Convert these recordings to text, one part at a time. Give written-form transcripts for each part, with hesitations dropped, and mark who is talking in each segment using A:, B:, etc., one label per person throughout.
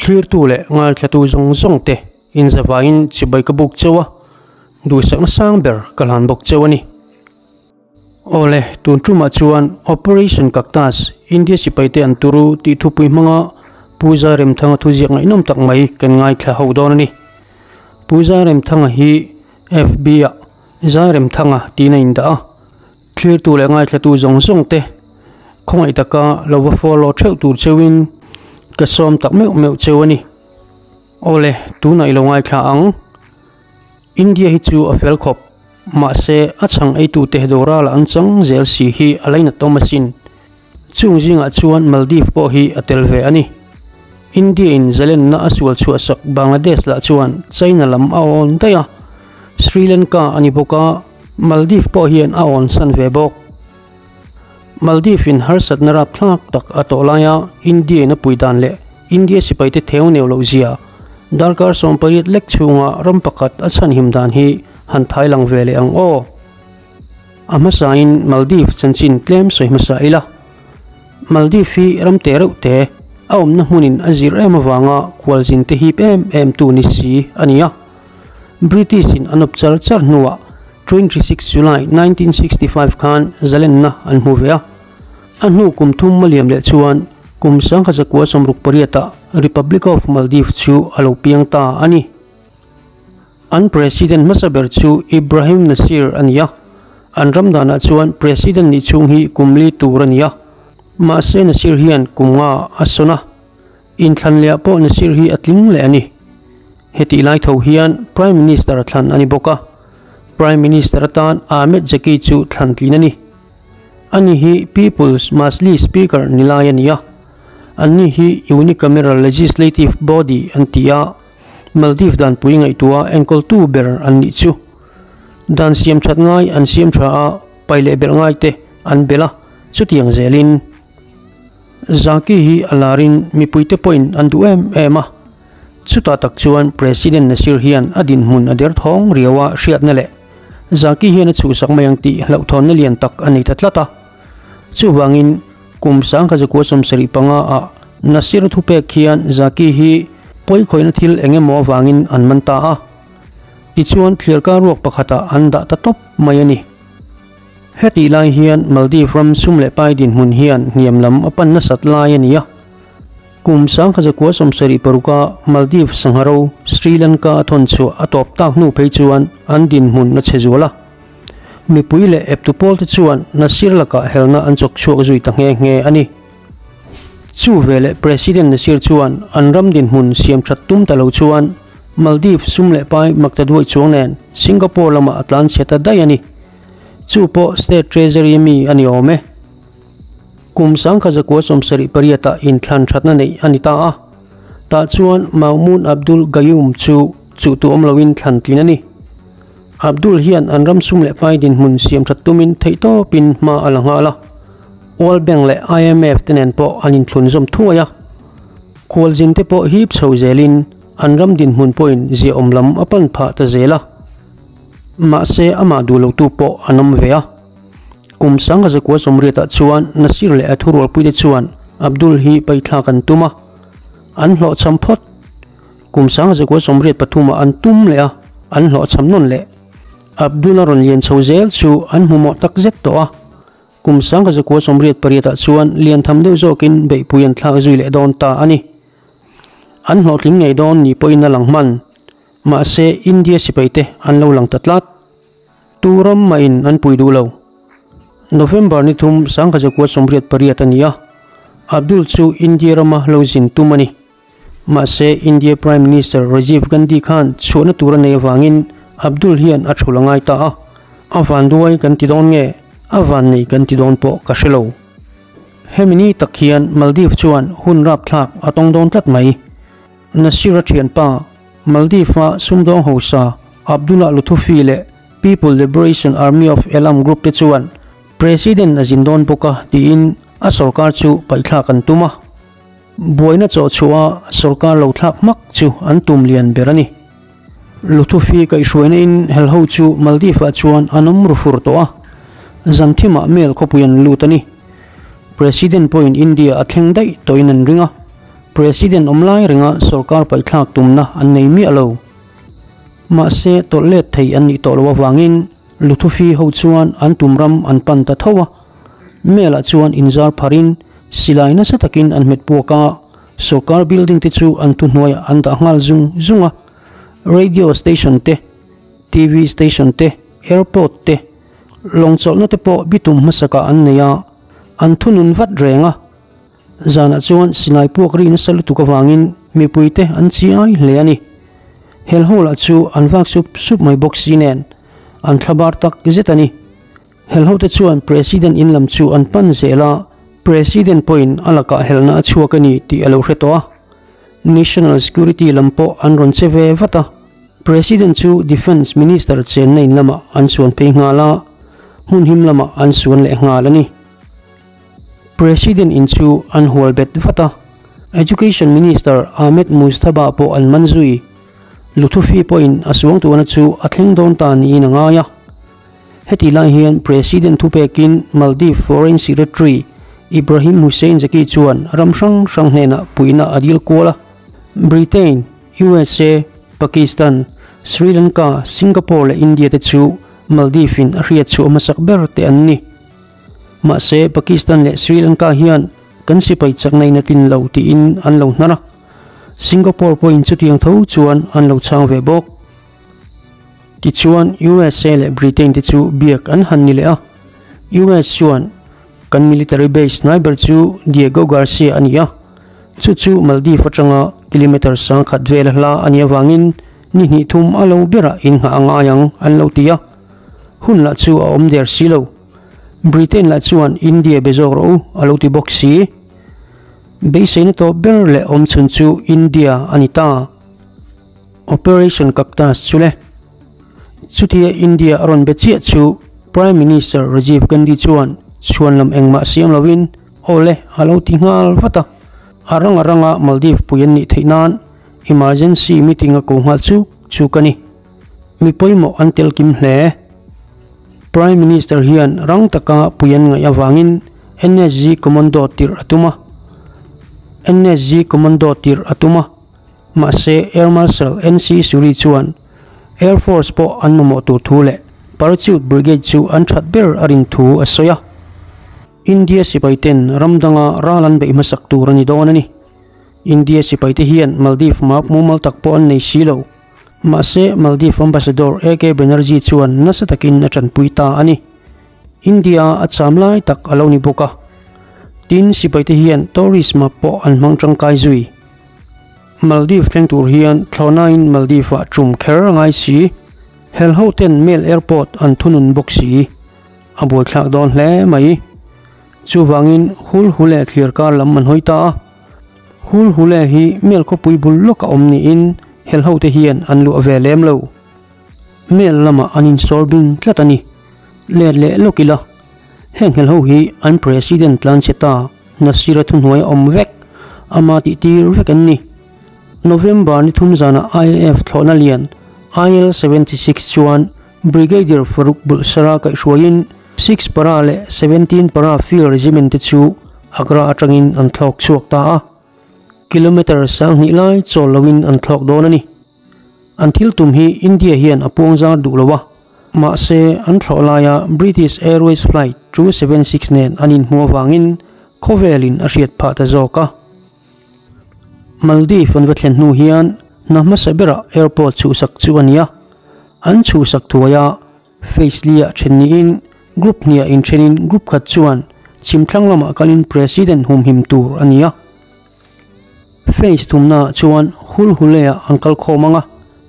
A: Thlirtu leh ngaithlatu zawng zawng te inzavaiin chibai ka buk cheu a, duhsakna sang ber ka hlan bawk cheu a ni. Awle, tun tumah chuan Operation Cactus, India sipaite an turu tih thupui hmanga Pu Zairemthanga thuziak ngaihnawm tak mai kan ngaithla ho dawn a ni. Pu Zairemthanga hi FB-ah Zairemthanga tiin a indah a, thlirtu leh ngaithlatu zawng zawng te khawngaih taka lo va follow theuh tur cheuhin ka sawm tak meuh meuh cheu a ni. Awle, tunah i lo ngaithla ang. India hi chu a fel khawp, mahse a chhang eitute dawra la an chang zel si hi a lainat awm asin. Chung zingah chuan Maldives pawh hi a tel ve a ni. India in zalenna a sual chhuahsak Bangladesh lah chuan China lam a awn daih a, Sri Lanka a ni bawk a, Maldives pawh hian a awn san ve bawk. Maldives in harsatna rapthlak tak a tawh laia India in a pui dan leh India sipaite theu neu loh zia darkar 18 lek chhunga ram pakhat a chhanhim dan hi han thai lang ve leh ang aw. A hmasain Maldives chanchin tlem sawi hmasa ila. Maldives hi ram te reuh te a awmna hmunin a zir em avanga khualzin te hip em em tu ni si a ni a. British in an awp char char hnuah 26 July 1965 khan zalenna an hmu ve a. A hnu kum thum a liam leh chuan kum 1968 ah Republic of Maldives chu a lo piang ta a ni. An President hmasa ber chu Ibrahim Nasir a ni a. An ram danah chuan President nih chhung hi kum li tur a ni a. Mahse Nasir hian kum nga a sawn a. Inthlan leh ah pawh Nasir hi a tling leh a ni. Hetih lai tho hian Prime Minister a thlan a ni bawk a. Prime Minister atan Ahmed Zaki chu thlan tlin a ni. Ani hi People's Majlis Speaker ni lai a ni a. Anni hi Unicameral Legislative Body an ti a, Maldives danpui ngaihtuah enkawltu ber an nih chu. Dan siam that ngai an siam tha a, pai leh belh ngai te an belh a, chutiang zelin. Zaki hi a larin mipuite pawhin an duh em em a. Chutah tak chuan President Nasir hian a dinhmun a derthawng riau a hriatna leh Zaki hian a chhuhsak mai ang tih hlauhthawnna lian tak a nei ta tlat a. Chuvangin kum 1975 ah Nasir thupek hian Zaki hi pawikhawihna thil eng emaw avangin an man ta a. Tichuan thliarkar ruak pakhatah an dah ta tawp mai a ni. Hetih lai hian Maldives ram sum leh pai dinhmun hian hniam lam a pan nasat lai a ni a. Kum 1976 a Maldives sangha ro Sri Lanka a thawn chhuah a tawp tak hnu phei chuan an dinhmun a chhe zual a. Mipui leh eptu pawl te chuan Nasir lakah helna an chawk chhuak zui ta nghe nghe a ni. Chu veleh President Nasir chuan an ram dinhmun siam that tum ta lo chuan Maldives sum leh pai makta duai chuang nen Singapore lamah a tlan chhe ta daih a ni. Chu pawh State Treasury mi a ni awm e. Kum 1978 ah inthlan thatna neih a ni ta a. Tah chuan Maumoon Abdul Gayoom chu chuh tu awm loin thlan tlin a ni. Abdul hian an ram sum leh pai dinhmun siam that tumin theihtawpin hma a la nghal a. World Bank leh IMF te nen pawh an inthlun zawm thuai a. Khualzin te pawh hip chho zelin an ram dinhmun pawhin ziaawm lam a pan phah ta zel a. Mahse amah duh lotu pawh an awm ve a. Kum 1980 ah chuan Nasir leh a thurualpuite chuan Abdul hi paithlak an tum a. An hlawhchham phawt. Kum 1983 ah an tum leh a, an hlawhchham nawn leh. Abdul a rawn lian chho zel chu an hmu mawh tak zet tawh a. Kum 1988 ah chuan lian tham deuh zawkin beihpui an thlak zui leh dawn ta a ni. An hlawhtling ngei dawn ni pawhin a lang hman. Mahse India sipaite an lo lang ta tlat. Tu ram mahin an pui duh lo. November ni thum 1988 a ni a, Abdul chu India rama lo zin tum a ni. Mahse India Prime Minister Rajiv Gandhi khan chhuahna tur a nei avangin Abdul hian a thul a ngai ta a. A van duai kan ti dawn nge, a van nei kan ti dawn pawh ka hre lo. Hemi ni tak hian Maldives chuan hun rapthlak a tawng dawn tlat mai. Nasir-a thianpa, Maldives-a sumdawng hausa Abdullah Luthufi leh People Liberation Army of Elam group te chuan President a zin dawn bawk a tiin a sorkar chu paihthlak an tum a. Buaina chawh chhuah a sorkar lo thlak hmak chu an tum lian ber a ni. Luthufi kaihhruaina in helho chu Maldives-ah chuan an awm ru fur tawh a, zan thimah mel khawpui an lut a ni. President pawhin India a thleng daih tawhin an ring a. President awm lai renga sorkar paihthlak tumna an nei miah lo. Mahse tawlh let thei an nih tawh loh avangin Luthufi ho chuan an tum ram an pan ta tho a. Mel-ah chuan inzar pharin silai nasa takin an hmet puak a, sorkar building te chu an thuhnuaiah an dah nghal zung zung a. Radio station te, TV station te, airport te, lawng chawlhna te pawh bitum hmasakah an nei a, an thunun vat reng a. Zanah chuan silai puak ri nasa lutuk avangin mipuite an chi ai hle a ni. Hel ho lah chu an vak sup sup mai bawk si nen an thlabar tak zet a ni. Hel hote chuan President in lam chu an pan zel a, President pawhin a lakah helna a chhuak a ni tih a lo hre tawh a. National Security lam pawh an rawn che ve vat a. President chu Defence Minister chenna in lamah an suan phei nghal a, hmun him lamah an suan leh nghal a ni. President in chu an hual bet vat a, Education Minister Ahmed Mujtaba pawh an man zui. Luthufi pawhin a suangtuahna chu a thleng dawn ta niin a ngai a. Heti lai hian President thupekin Maldives Foreign Secretary Ibrahim Hussein Zaki chuan ram hrang hrang hnenah puihna a dil kual a. Britain, USA, Pakistan, Sri Lanka, Singapore leh India te chu Maldives in a hriat chhuah hmasak ber te an ni. Mahse, Pakistan leh Sri Lanka hian kan sipai chakna in a tlin lo tiin an lo hnar a, Singapore pawhin chutiang tho chuan an lo chhang ve bawk. Tichuan, USA leh Britain te chu biak an han ni leh a, US chuan kan military base hnai ber chu Diego Garcia a ni a, chu chu Maldives atanga kilometre 1000 vela hla a nih avangin ni hnih thum a lo berah innghah a ngai ang an lo ti a. Hun lah chu a awm der si lo. Britain lah chuan India be zawk rawh u a lo ti bawk si. Beiseina tawp ber leh awm chhun chu India a ni ta. Operation Cactus chu le. Chutia India a rawn be chiah chu Prime Minister Rajiv Gandhi chuan chhuan lam engmah siam lovin aw le a lo ti nghal vat a. A rang a ranga Maldives pui an nih theih nan emergency meeting a ko nghal chuk chuk a ni. Mi pawimawh an tel kim hle. Prime Minister hian rang taka pui an ngaih avangin NSG Commando tirh a tum a. NSG Commando tirh a tum a. Mahse Air Marshal NC Suri chuan Air Force pawh an mamawh tur thu leh Parachute Brigade chu an that ber a rin thu a sawi a. India sipai ten ram danga ral an beih hmasak tur a ni dawn a ni. India sipai te hian Maldives map mumal tak pawh an nei si lo. Mahse, Maldives Ambassador AK Banerjee chuan nasa takin a tanpui ta a ni. India a cham lai tak a lo ni bawk a. Tin, sipaite hian tourist map pawh an hmang tangkai zui. Maldives thleng tur hian thlawhnain Maldives-ah tum kher a ngai si. Hel ho ten Male Airport an thunun bawk si. A buaithlak dawn hle mai. Chuvangin Hul Hule thlir kar lam an hawi ta a. Hul Hule hi Mel khawpui bul lawk a awm niin hel hote hian an luah ve lem lo. Mel lamah an insawr bing tlat a ni. Let leh lawk ila, heng hel ho hi an President tlanchhe ta Nasir-a thuhnuai a awm vek, ama tihtir vek an ni. November ni thum zanah IAF thlawhna lian IL-76 chuan Brigadier Farooq Bulsara kaihhruaiin Six Para leh Seventeen Para Field Regiment te chu Agra atangin an thlawk chhuak ta a, kilometre 2000 lai chawl loin an thlawk dawn a ni. An thil tum hi India hian a puang zar duh lo a, mahse an thlawh laia British Airways flight 276 nen an inhmu avangin khawvelin a hriat phah ta zawk a. Maldives an va thlen hnu hian hna hmasa berah airport chhuhsak chu a ni a, an chhuhsak thuai a, Phase li-ah then niin Group hniah inthenin Group khat chuan chhimthlang lamah kalin President humhim tur a ni a. Phase thumnaah chuan Hulhule-ah an kal khawm ang a,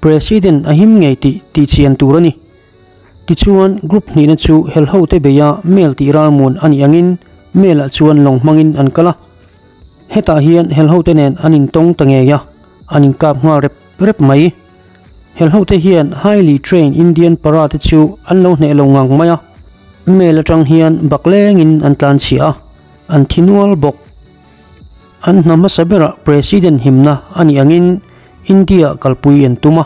A: President a him ngei tih tihchian tur a ni. Tichuan Group hnihna chu helhote beia mail tih ralmuan a nih angin mail-ah chuan lawng hmangin an kal a. Hetah hian helhote nen an intawng ta ngei a, an inkap nghal rep rep mai. Helhote hian highly trained Indian para te chu an lo hneh lo ngang mai a, mail atang hian bak lengin an tlan chhiah a, an thi nual bawk. An hna hmasa berah President himna a nih angin India kalpui an tum a.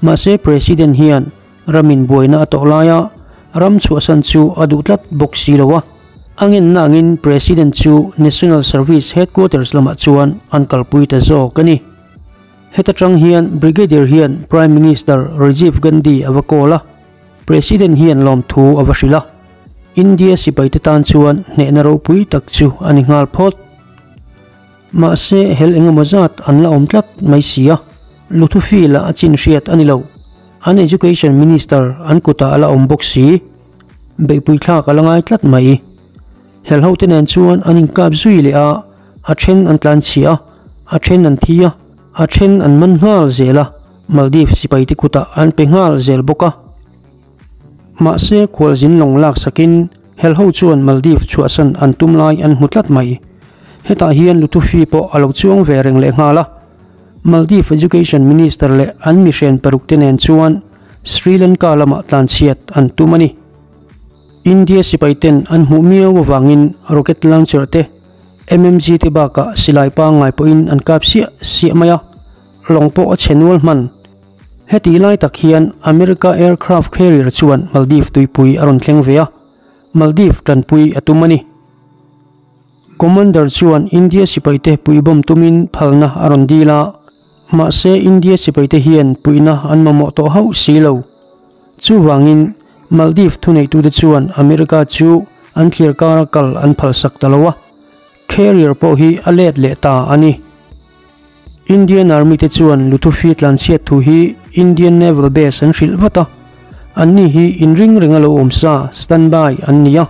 A: Mahse President hian ramin buaina a tawh laia ram chhuahsan chu a duh tlat bawk si lo a. A ngenna angin President chu National Service Headquarters lamah chuan an kalpui ta zawk a ni. Heta tang hian Brigadier hian Prime Minister Rajiv Gandhi a va call a, President hian lawmthu a va hrilh a. India sipaite tan chuan hnehna ropui tak chu a ni nghal phawt. Mahse hel engemaw zat an la awm tlat mai si a, Luthufi lah a chin hriat a ni lo. An Education Minister an kutah a la awm bawk si. Beihpui thlak a la ngai tlat mai. Hel hote nen chuan an inkap zui leh a, a then an tlan chhia a, a then an thi a, a then an man nghal zel a, Maldives sipaite kutah an pe nghal zel bawk a. Mahse khualzin lawng lak sakin hel ho chuan Maldives chhuahsan an tum lai an hmu tlat mai. Hetah hian Luthufi pawh a lo chuang ve reng leh nghal a. Maldives Education Minister leh an mihren paruk te nen chuan Sri Lanka lamah tlanchhiat an tum a ni. India sipai ten an hmuh miau avangin rocket launcher te, MMG te bakah silai pangngai pawhin an kap siah siah mai a, lawng pawh a chhe nual hman. Heti lai tak hian America aircraft carrier chuan Maldives tuipui a rawn thleng ve a, Maldives tanpui a tum a ni. Commander chuan India sipaite puihbawm tumin phalna a rawn dil a, mahse India sipaite hian puihna an mamawh tawh hauh si lo. Chuvangin, Maldives thuneitute chuan America chu an thlir kara kal an phalsak ta lo a, carrier pawh hi a let leh ta a ni. Indian Army te chuan Luthufi tlanchhiat thu hi Indian Naval Base an hrilh vat a, anni hi inring renga lo awm sa, standby, an ni a.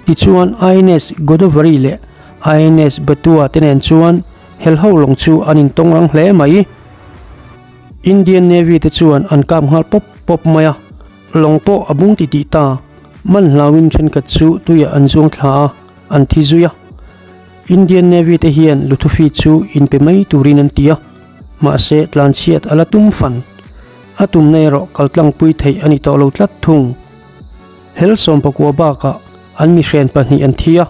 A: Tichuan INS Godavari leh INS Batua te nen chuan helho lawng chu an intawng rang hle mai. Indian Navy te chuan an kap nghal pawp pawp mai a, lawng pawh a bung titih ta. Man hlauin thenkhat chu tuiah an zuang thla a, an thi zui a. Indian Navy te hian Luthufi chu inpe mai turin an ti a, mahse tlanchhiat a la tum fan. A tumna erawh kaltlangpui theih a ni tawh lo tlat thung. Hel sawmpakua bakah an mihren pahnih an thi a,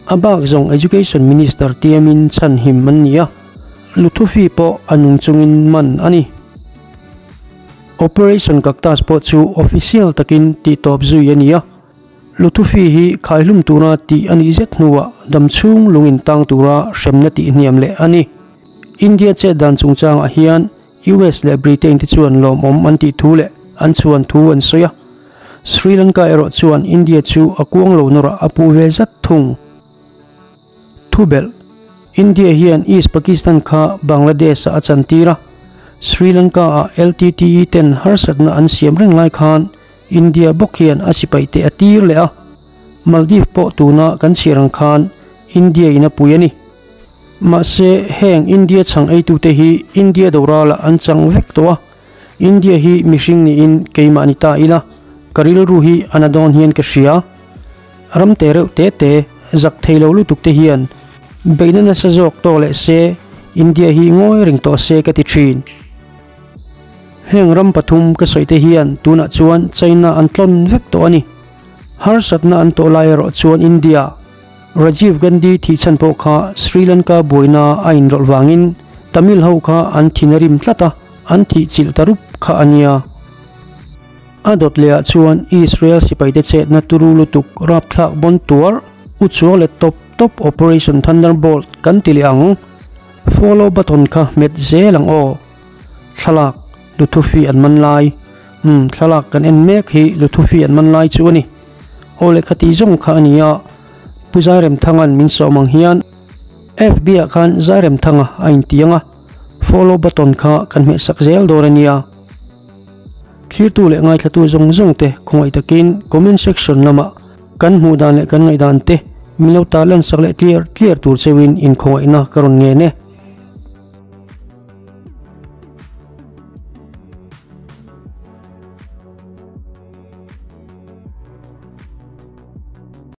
A: a bak zawng Education Minister tiamin chhanhim an ni a, Luthufi pawh a nung chungin man a ni. Operation Cactus pawh chu official takin tihtawp zui a ni a. Luthufi hi khaihlum tura tih a nih zet hnuah damchhung lungin tang tura hremna tih hniam leh a ni. India chet dan chungchangah hian US leh Britain te chuan lawmawm an tih thu leh an chhuan thu an sawi a. Sri Lanka erawh chuan India chu a kuang lo nawrah a puh ve zat thung. Thubelh, India hian East Pakistan kha Bangladesh-ah a chantir a, Sri Lanka-ah LTTE ten harsatna an siam reng lai khan India bawk hian a sipai te a tir leh a, Maldives pawh tuna kan chhiar ang khan India in a pui a ni. Mahse, heng India chhang eitute hi India doralah an chang vek tawh a, India hi mihring niin keimah ni ta ila, ka rilru hi a na dawn hian ka hria. Ram te reuh te te, zak thei lo lutuk te hian beihna nasa zawk tawk leh se India hi ngawi reng tawh se ka ti thin. Heng ram pathum ka sawi te hian tunah chuan China an tlawn vek tawh a ni. Harsatna an tawh lai erawh chuan India, Rajiv Gandhi thihchhan pawh kha Sri Lanka buaina a inrawlh vangin Tamil ho kha an thin a rim tlat a, an thih chilh ta rup kha a nia. A dawt lehah chuan Israel sipaite chetna turu lutuk rapthlak bawn tuar u chuang leh tawp tawp Operation Thunderbolt kan ti leh ang. Follow button kha hmet zel ang aw. Thlalak, Luthufi an man lai. Umm, thlalak kan en mek hi Luthufi an man lai chu a ni. Aw lehkha tih zawng kha a ni a, Pu Zairemthanga'n min sawm ang hian FB ah khan Zairemthanga a inti ang a, follow button kha kan hmeh sak zel dawn a nia. Thlirtu leh ngaithlatu zawng zawng te khawngaih takin comment section lamah kan hmuh dan leh kan ngaihdan te min lo tarlan sak leh tliar tliar tur cheuhin inkhawngaihna ka rawn ngen e.